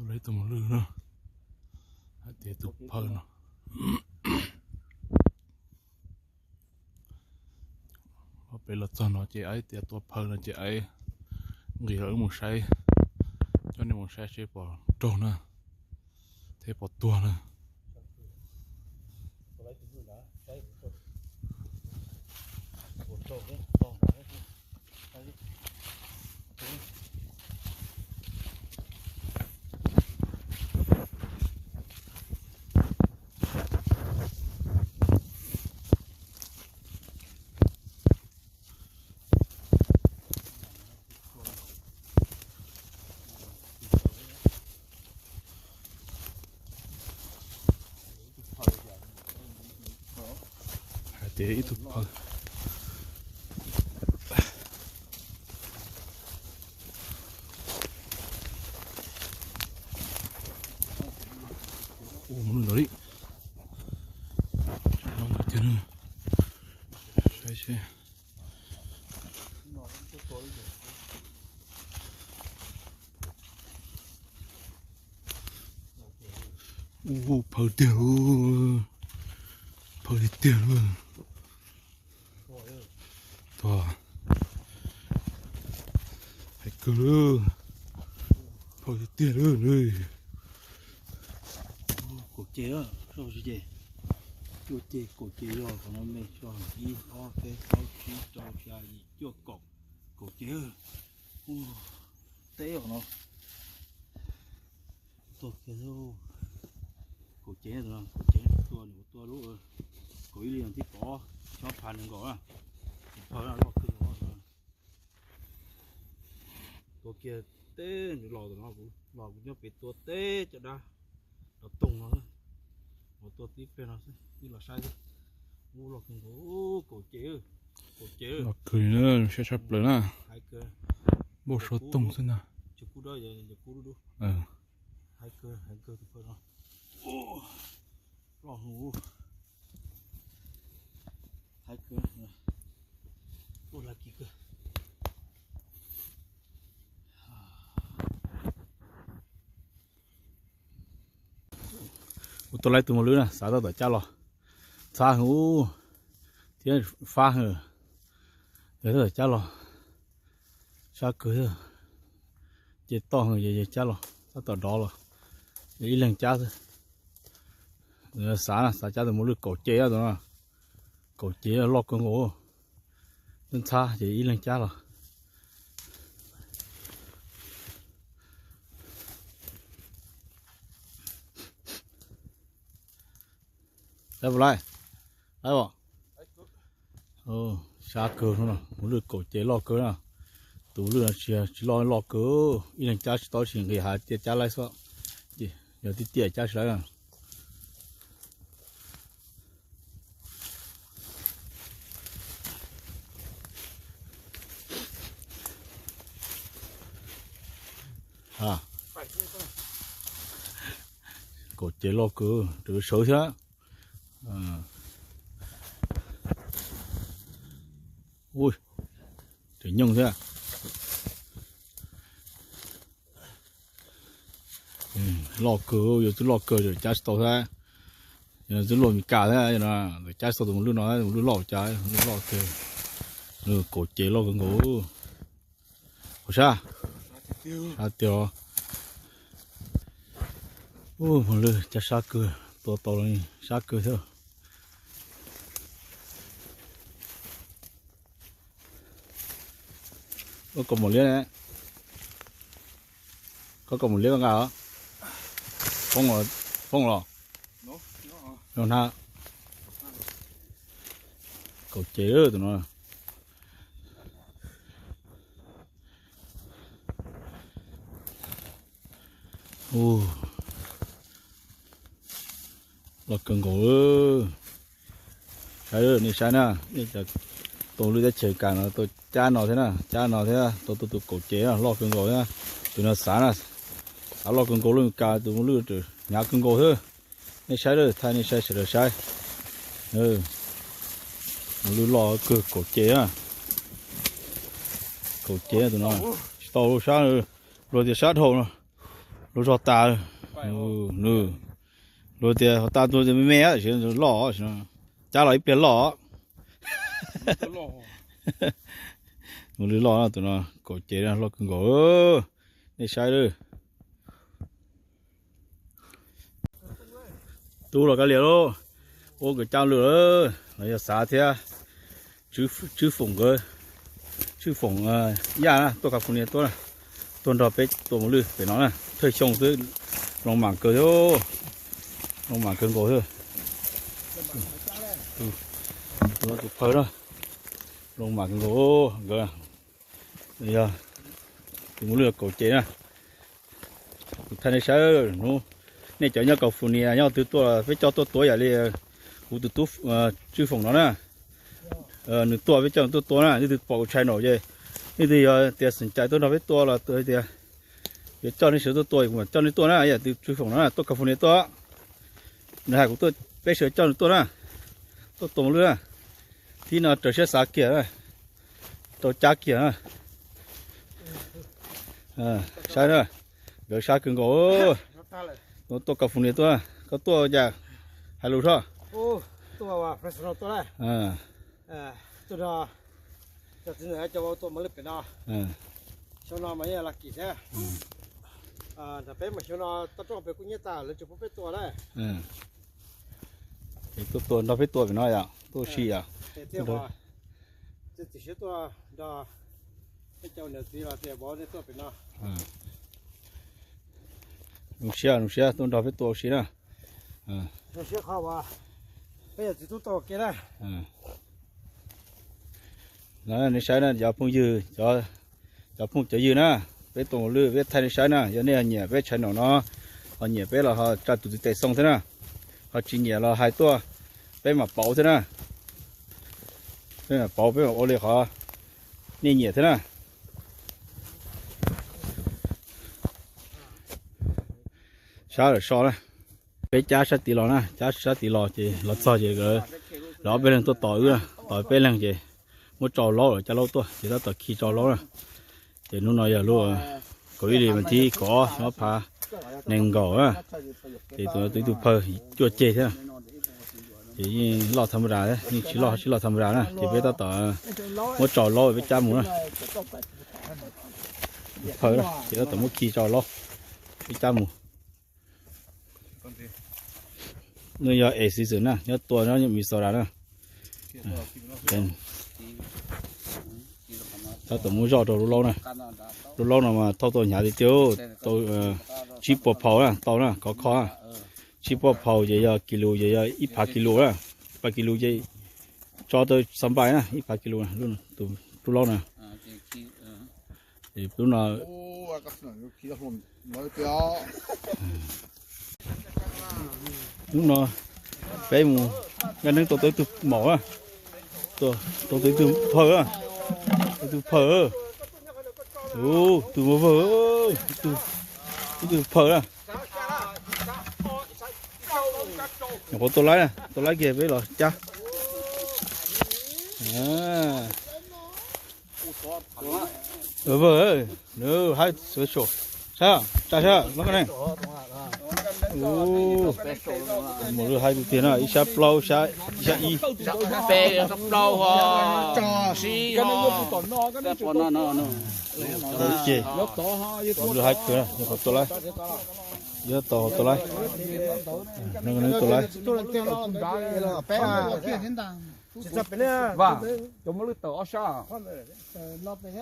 Tua lawv ib tug mos lwj na, hais tias tus phawj no. Peb los txog no ces aiv tias tua phawj no ces aiv nqis los wb mus saib, coj nej mus saib seb pom raug na, thiab pom tuag na. Hais tias ib tug phawj. Ua mus ntawd li. Saib seb. Ua phawj tiag lauj, phawj tiag tiag lauj. Tuag, hais kawg, phawj tiag tiag lauj. Kaum ceg, cuaj ceg, kaum ceg yog qhov no me tso, ib ob peb plaub tsib rau xya yim cuaj kaum, kaum ceg. Teb qhov no tuag kiag, kaum ceg, kaum ceg tuag, nws tua lub kaum ib li no tib pov, xob pha nees nkaum na, phawj loj kawg. Tua kiag teb nws los tom no, kuv los kuv nyob pem tua teb caj dab los toog no, los tua tib pliag no xwb, wb los saib xwb. Ub, loj kawg nkaus, kaum ceg, kaum ceg. Loj kawg na, siab tshaj plaws na. Npauj suav toog xwb ntag. Hais kawg, hais kawg tus phawj no. Loj hwv. Hais kawg, ua lag kis kawg. Kuv tua laib tus mos lwj na, xav tau tom cab los, ntxhab heev ub, thiab fab heev, yog tau tom cab los, sab kawg thiab, ces toj heev ces cab los tab tom dov los, ib leeg cab xwb. Xav na, xav cab tus mos lwj kaum ceg tus no, kaum ceg loj kawg nkaus, ntxhab ces ib leeg cab los. Laib puas laib? Laib os. Sab kawg no, mos lwj kaum ceg loj kawg na. Tus mos lwj no tsis, tsis loj, loj kawg, ib leeg cab tsis tau, tsis nqis hav, tiaj cab laib xwb. Yog tiaj tiaj cab tsis laib na. Kaum ceg loj kawg, sawv thiab. Ui, tseem nyooj thiab. Loj kawg, yog twb loj kawg cab tsis tau thiab. Yog twb luaj Mes Kas thiab, cab tsis tau tus mos lwj no, tus mos lwj loj cas, mos lwj loj kawg. Kaum ceg loj kawg nkaus. Ua sab, sab tiag. Ub, mos lwj cab sab kawg, tua tau los sab kawg thiab. Koj kaus maum liab, koj kaus maum liab koj nqa os. Poob los, kaum ceg tus no. Loj kawg nkaus. Saib, nej saib na, nej cov tus lwj teb chaws Kas no tau cab no thiab na, cab no thiab tau tus kaum ceg loj kawg nkaus thiab. Tus no xav na, xav loj kawg nkaus, lwj Kas tus lwj hnyav kawg nkaus thiab. Nej saib, thaij nej saib, sawv daws saib. Lwj loj kawg, kaum ceg na. Kaum ceg tus no. Tsis tau sab, luag tias sab dhau no. Lub zog tas, nws, luag tias hov tas tus me me, loj, cab los ib pliag loj. Mus lwj loj no, tus no kaum cev loj kawg nkaus. Nej saib lawm. Tub los kab lias lauj, ua nkawd cab lwj lawm los yog Xav thiab Tswb Foom nkawd, Tswb Foom Yaj na, tuaj California tuaj, tuaj nrog peb tua mos lwj pem no na, thawj xyoo xwb, loo mam kawg thiab, loo mam kawg nkaus thiab. Tus phawj na, loo mam kawg nkaus nkawd. Yog tus mos lwj kaum cev na. Kuv thaij nej saib hnub, nej cov nyob California nyob twg tuaj los peb coj tuaj tua yam li kuv tus tub Tswb Foom no na. Nws tuaj peb coj nws tuaj tua na, nej twg pom kuv channel ces nej twg yog tias xom cai tuaj nrog peb tua los hais tias yuav coj nej sawv tuaj tua kuv mam coj nej tuaj na, yam twg Tswb Foom no na, tuaj California tuaj. Nws hais kuv tuaj, peb sawv coj nws tuaj na, tuaj tua mos lwj na. Thib no raws siab xav kiag na, rau cab kiag na. Saib na, nkawd sab kawg nkaus. Tuaj California tuaj, koj tuaj cas hais lus soj. Tuaj Fresno tuaj na. Tuaj nrog cov txiv ntxawm cov vauv tua mos lwj pem no. Xyoo no mas yeej lucky thiab. Nrog peb mas xyoo no toj roob pem kuj nyiab tag lawv tsis pub peb tua na. Tuaj tua nrog peb tua pem no yom, tuaj si yom. Thiaj txiav txim siab tuaj nrog peb cov niam txiv los tias vauv nej tuaj pem no. Zoo siab, zoo siab tuaj nrog peb tua si na. Zoo siab qhov uas peb yawm txiv tub tuaj ua ke na. Nej saib na cov phooj ywg, cov phooj cov ywg na, peb tua mos lwj peb thaij nej saib na, yog nej nyiam peb channel no, ho nyiam peb los ho tsa tus tiv tes xoo thiab na, ho tsis nyiam los hais tuaj, peb mam pauv thiab na. Peb mam pauv, peb mam ua li qhov nej nyiam thiab na. Sab lawm so na. Peb cab sab tid los na, cab sab tid los ces los txog ces lawv ob peb leeg tuaj tos wb, tos peb leeg ces muab tsau laub lawm, cab laub tuaj ces tab tom khi tsau laub na. Ces hnub no yog lub kaum ib hlis mas thib kaum ob xyoo ob phav nees nkaum na. Ces tus no tus ib tug phawj cuaj ceg thiab, ces yeej loj tham ma das, yeej tsis loj tsis loj tham ma das na, ces peb tab tom muab tsau laub peb cab mus na. Phawj na, ces tab tom muab khi tsau laub peb cab mus. Nws yog ex season na, nyob tua nyob Minnesota na. Tab tom muab zoj rau lub laub na. Lub laub no mas thauj tau hnyav tiag tiag, tau tsib puas phaus na, tau na, khov kho na. Tsib puas phaus ces yog kis lus ces yog ib phav kis lus na, ib phav kis lus ces tso tau xab npais na, ib phav kis lus, tus lub laub na. Lub no, lub no peb mus nkag neeb tau tau ib tug maum na, tau tau ib tug phawj na, ib tug phawj, tus mus vawg, ib tug phawj na. Nyuam qhuav tua laib na, tua laib kiag peb los cab. Vawg, nws haib special, saib, tsa saib los ne. Mus lwj haib tiag tiag na, ib sab plaub, ib sab ib. Ces mus lwj haib kawg, nyuam qhuav tua laib, yog tau tua laib, tua laib. Cov mos lwj tawm ob sab.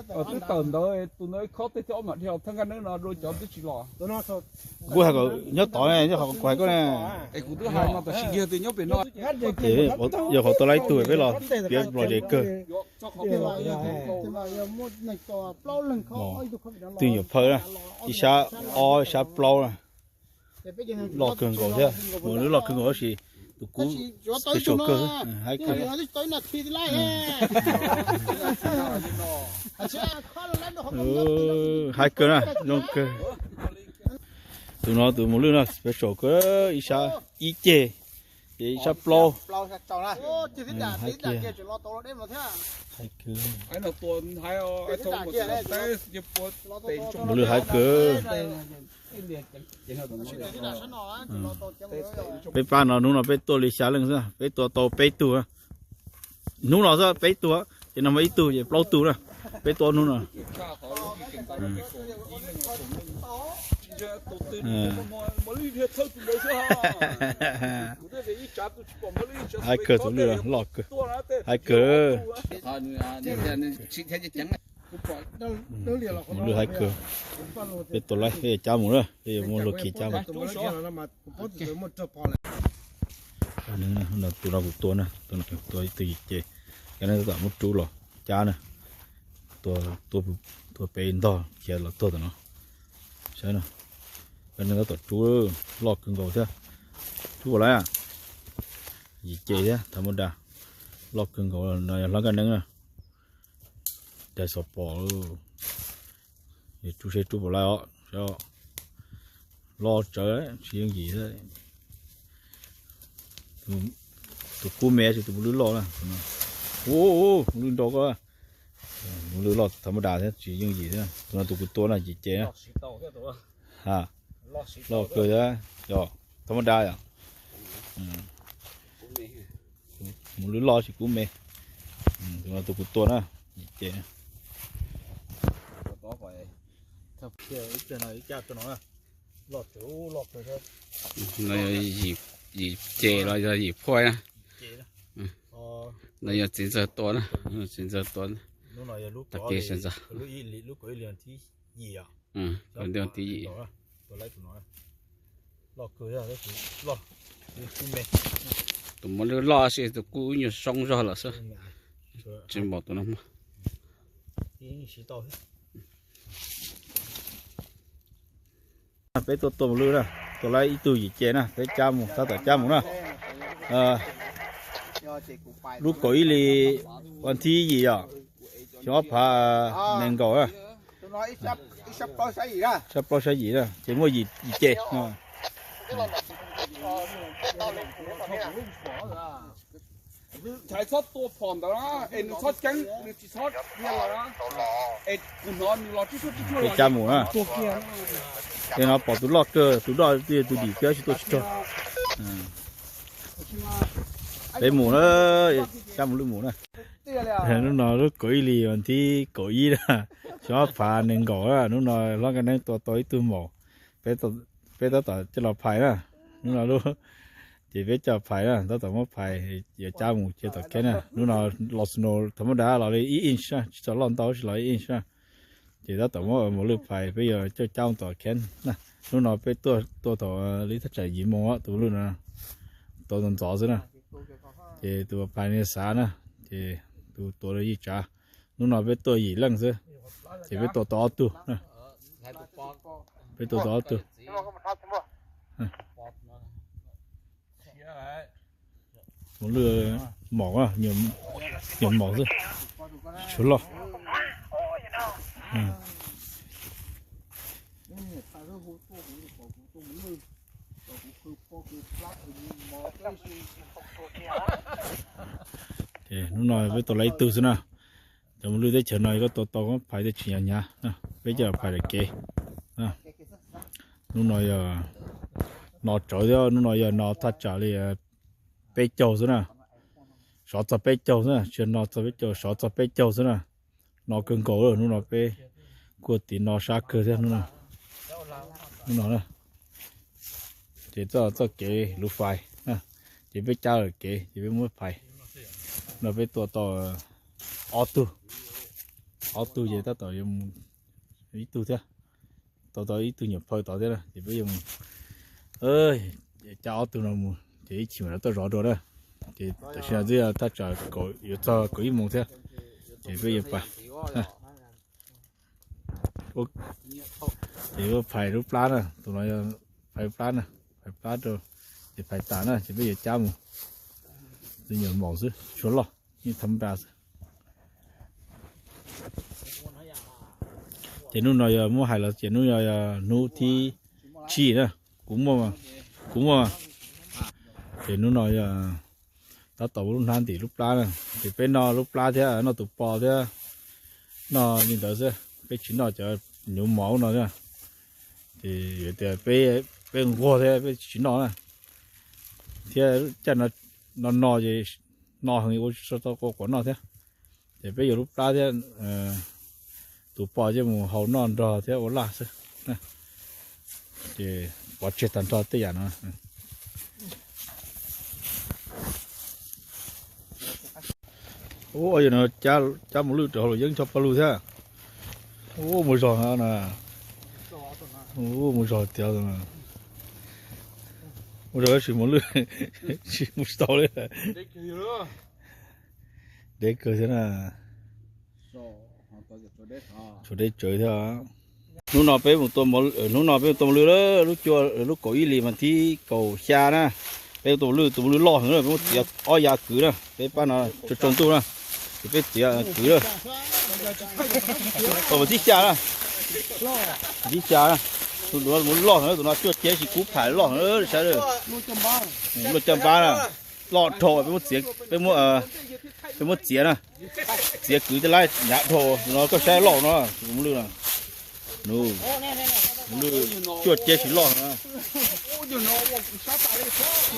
Twb tawm ntawd, tus ntawd khob tej thiab ob mam dhia thaj nkaj neeb no dua cov twb tsis los. Kuv hais kom nyob tod ne, nyob qhov kuv hais koj ne. Es kuv twb hais no tam sim kiag tias nyob pem no. Ces yog qhov tua laib tug peb los piav los ces kawg. Twb nyuam phawj na, ib sab ob ib sab plaub na. Loj kawg nkaus thiab, mus lwj loj kawg nkaus tab sis tus kub special kawg, haib kawg. Haib kawg na, zoo kawg. Tus no tus mus lwj no special kawg, ib sab ib ceg, ces ib sab plaub. Haib kawg. Mus lwj haib kawg. Peb pab no hnub no peb tuaj li xya leej xwb, peb tua tau peb tug. Hnub no xwb peb tug, ces no mas ib tug ces plaub tug na. Peb tua hnub no. Haib kawg, tus lwj loj kawg, haib kawg. Tus lwj haib kawg. Peb tua laib, peb cab mus na, peb yuav muab luag khi cab mus. Tus no kuv tua na, tus no kuv tua ib tug yim ces, yog nej tab tom muab rub los cab na. Tua, tua pem ntog khiav los tuag tom no. Saib no, yog nej tab tom rub, loj kawg nkaus thiab. Rub puas laib? Yim ces thiab, thaum mus das, loj kawg nkaus no yog hlob nkaj neeb na. Daig xov pom, rub seb rub puas laib os. Loj tsawv, tsis yooj yim. Tus kub me tsis, tus lwj loj na. Ub, lwj nrau ko. Tus lwj loj thaum mus das thiab tsis yooj yim thiab. Tus no tus kuv tua na, yim ces na. Loj kawg thiab, yog thaum mus das yom. Mus lwj loj tsis kub me. Tus no tus kuv tua na, yim ces. No yog yim ces los yog yim phuaj na. No yog txiv ntxawg tua na, txiv ntxawg tua. Tag kis sawv ntxov. Tus ntawd tib yim. Tus muaj lwj loj xwb, tus kub nyuag soob zog lawm xwb. Tsis npaum tus no. Peb tuaj tua mus lwj na, tua laib ib tug yim ces na, peb cab mus, tab tom cab mus na. Lub kaum ib hli, vas thib yim yom, xyoo ob phav nees nkaum na. Sab plaub sab yim na, ces muaj yim ces. Txhob tua phom ntawd na, es nws txhob ceeb, nws tsis txhob dhia los na. Es kuv hnov nws los tib suab tib suab. Peb cab mus na. Ces no pom tus loj kawg, tus doj twb yog tus dim thiab tsis tuaj tsis raug. Peb mus na, cab mus lwj mus na. Hnub no lub kaum ib hlis vas thib kaum ib na, xyoo ob phav nees nkaum na, hnub no hlob Nkaj Neeb tua tau ib tug maum. Peb tab tom coj los phais na. Hnub no lub, ces peb coj phais na, tab tom muab phais, yuav cab mus cia tom kheb na. Hnub no los snow thaum mus das los li ib inch na, tsis txog loj ntau, tsis los ib inch na. Ces tab tom muab mus lwj phais, peb yuav coj cab mus tom kheb na. Hnub no peb tuaj thaum li thaj tsam yim moos tus lwj no, tau ntxov ntxov xwb na. Ces tus phais no xav na, ces tus tuav yij tsav. Hnub no peb tuaj yim leej xwb, ces peb tua tau ob tug. Peb tua tau ob tug. Mus lwj maum, nyuam maum xwb, tsis tshua loj. Ces hnub no peb tua laib ib tug xwb na. Cov mus lwj teb chaws no koj tua tau koj phais tej tsis hnyav hnyav, peb coj phais daim kev. Hnub no yog no tsawv thiab, hnub no yog no thaj tsam li peb caug xwb na. Sov txog peb caug xwb na, tsis yog no txog peb caug, sov txog peb caug xwb na. No kawg nkaus lawm, hnub no peb kuj tiv no sab kawg thiab hnub no. Hnub no na, ces txoj txoj kev luv fais, ces peb cab lawm kev ces peb muab phais. No peb tua tau ob tug, ob tug ces tab tom yuav mus ib tug thiab, tua tau ib tug nyuam phawj tod thiab na, ces peb yuav mus cab ob tug no mus ces ib chim mam li tuaj zov dua na. Ces tam sim no twb thaj tsam yuav txog kaum ib moos thiab, ces peb yuav pais. Ces yuav phais lub plab na, tus no yog phais plab na, phais plab rau, ces phais tas na ces peb yuav cab mus. Tus nyuam maum xwb, tsis tshua loj, yeej tham ma da xwb. Ces hnub no yog muab hais los ces hnub no yog hnub thib tsib na, kuv muaj, kuv muaj. Ces hnub no yog tab tom ua lub hnab ntim lub plab na, ces peb noj lub plab thiab noj tus po thiab, noj li ntawd xwb, peb tsis noj cov nyuv mov no thiab. Ces yog tias peb, peb nquag thiab peb tsis noj na, thiab caj no no ces no heev ua tsis tau quav noj thiab. Ces peb yuav lub plab thiab tus pos coj mus hau noj nrog thiab ua laj xwb. Ces pov tseg tag nrho tej yam no. Ua yog no cab mos lwj rau hauv los yeeb ncho paj lug thiab. Ua mus zog no na. Ua mus zog tiag. Mus zog tsis mos lwj, tsis mus tsis tau li. Deb kawg thiab na. Tshuav deb tsawv thiab. Hnub no peb mus tua, hnub no peb mus tua mos lwj lub, lub kaum ib hlis mas thib kaum xya na. Peb tua mos lwj, tus mos lwj loj heev na, peb muab txiav ob yav kwv na, peb pab no tsaus ntuj na, ces peb txiav kwv na. Tus thib xya na, thib xya na, tus no loj heev, tus no cuaj ceg sis kub pham loj heev, saib lawm. Luaj caj npab na, loj dhau, peb muab txiav, peb muab txiav na, txiav kwv tej laib hnyav dhau, tus no koj saib loj no, tus mos lwj no. Mos lwj cuaj ceg sis loj na.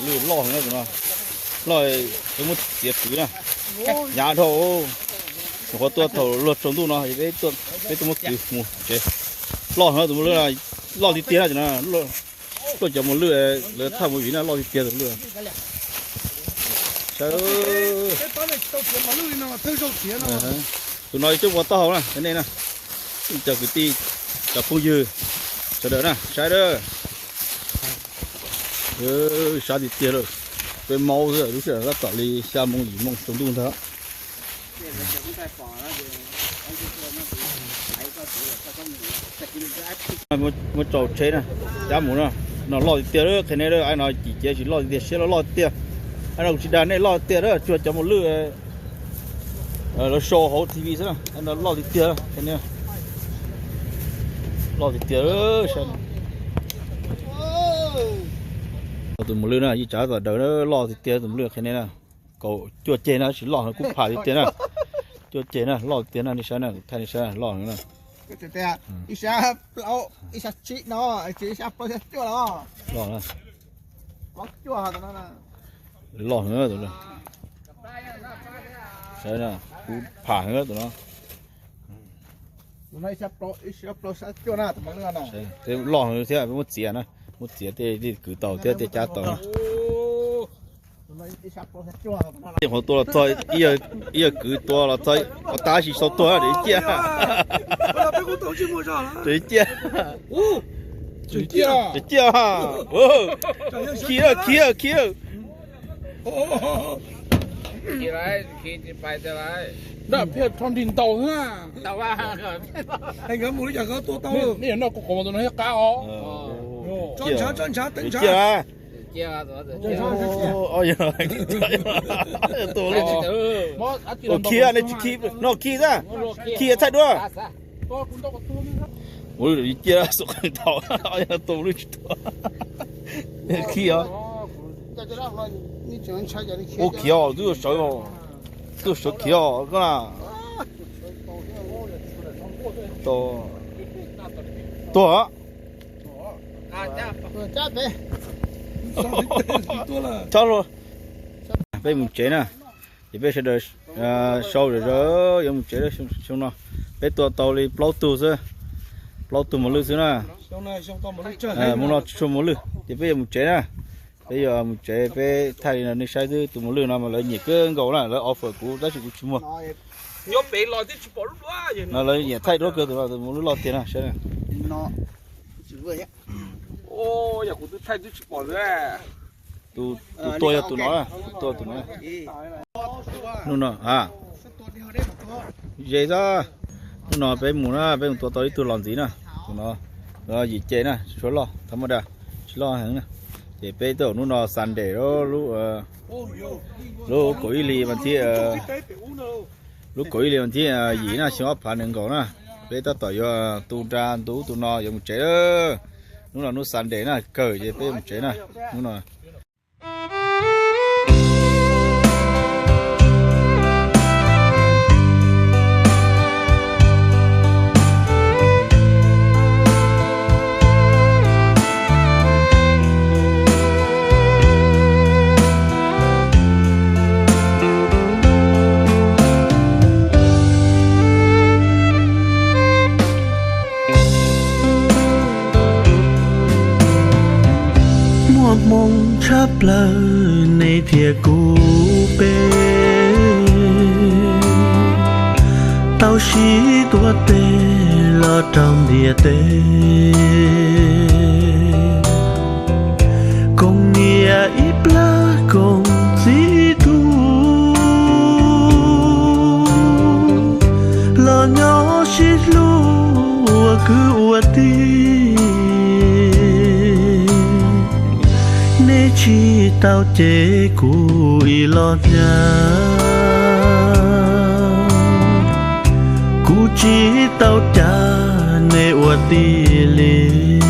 Lwj loj heev na tus no. Loj, peb muab txiav kwv na. Hnyav dhau. Nyuam qhuav tua thaum luag tsaus ntuj no, peb tuaj muab kwv mus tsev. Loj heev tus mos lwj, loj tiag tiag na. Tuaj cov mos lwj lawv thaj mus vim na, loj tiag tiag tus mos lwj. Saib, tus no coj ua taub hau na nej na. Cov kwv tij, cov phooj ywg sawv daws na, saib na. Sab tiag tiag lawm. Peb maub xwb, lub sij hawm tab tom li xya moo yim moo tsaus ntuj ntag. Muab tso tsheb na, cab mus na. No loj tiag tiag, qhia nej, aib no cim cev tsis loj tiag tiag, siab loj loj tiag. Aib no kuv tsis dag nej, loj tiag tiag, tsuas cov mos lwj lawv show hauv T V xwb na, aib no loj tiag tiag, qhia nej. Loj tiag tiag. Tus mos lwj na, yeej tsav tom daws, loj tiag tiag tus mos lwj, qhia nej na. Kaum cuaj ceg na, tsis loj heev, kub pham tiag tiag na. Cuaj ceg na, loj tiag na, nej saib na, kuv thaij nej saib na, loj heev na. Ib sab plaub, ib sab tsib no, tsis ib sab plaub sab cuaj los. Loj na. Plaub cuaj tus no. Loj heev tus no. Saib na, kub pham heev tus no. Tus no ib sab plaub, ib sab plaub sab cuaj na, tus mos lwj no. Tej loj heev thiab, peb muab txiav na, muab txiav tej kwv tau thiab tej cab tau. Tej qhov tua los txog, ib yawg kwv tua los txog, ua tab sis sau tuag, ris ciaj. Ris ciaj. Ris ciaj. Khi, khi, khi. Ris ciaj. Ua khi, nej tsis khi, no khi xwb. Khi thaij duab. Ua ris ciaj xub qeej thaum, tua lub tsis tuag. Khi os. Ua khiav os, twb sawv, twb sawv khiav os koj na. Tuag. Tso, peb mus tsev na. Ces peb sawv daws sau zom zaws yuav mus tsev xyoo no. Peb tua tau li plaub tug xwb, plaub tug mos lwj xwb na. Hnub no tsis tshua mos lwj ces peb yuav mus tsev na. Peb yuav mus tsev, peb thaij li no nej saib xwb. Tus mos lwj no mas lawv nyiam kawg nkaus na, lawv offer kuv tab sis kuv tsis muag. No lawv nyiam thaij duab kawg, tus no tus mos lwj loj tiag na, saib. Tus tuag yog tus no, tus tuag tus no. Hnub no, ze xwb. Hnub no peb mus na, peb mus tua tau ib tug los ntxiv na. Tus no yim ce na, tsis tshua loj, thab maj da, tsis loj heev na. Ces peb tuaj hnub no Sunday, lub kaum ib hlis mas thib, lub kaum ib hlis mas thib yim na, xyoo ob phav nees nkaum na. Peb tab tom yuav tu nra ntu tus no yuav mus tsev. Hnub no hnub Sunday na, kawg ces peb mus tsev na. Hnub no Tshaj plaws nej thiab kuv peb tau sib tuav tes los rau ntiaj teb, koom niam ib plab koom txiv tub, los nyob sib hlub ua kwv ua tij. Nej tsis tau cem kuv ib los hnyav, kuv tsis tau cav nej ua tij li.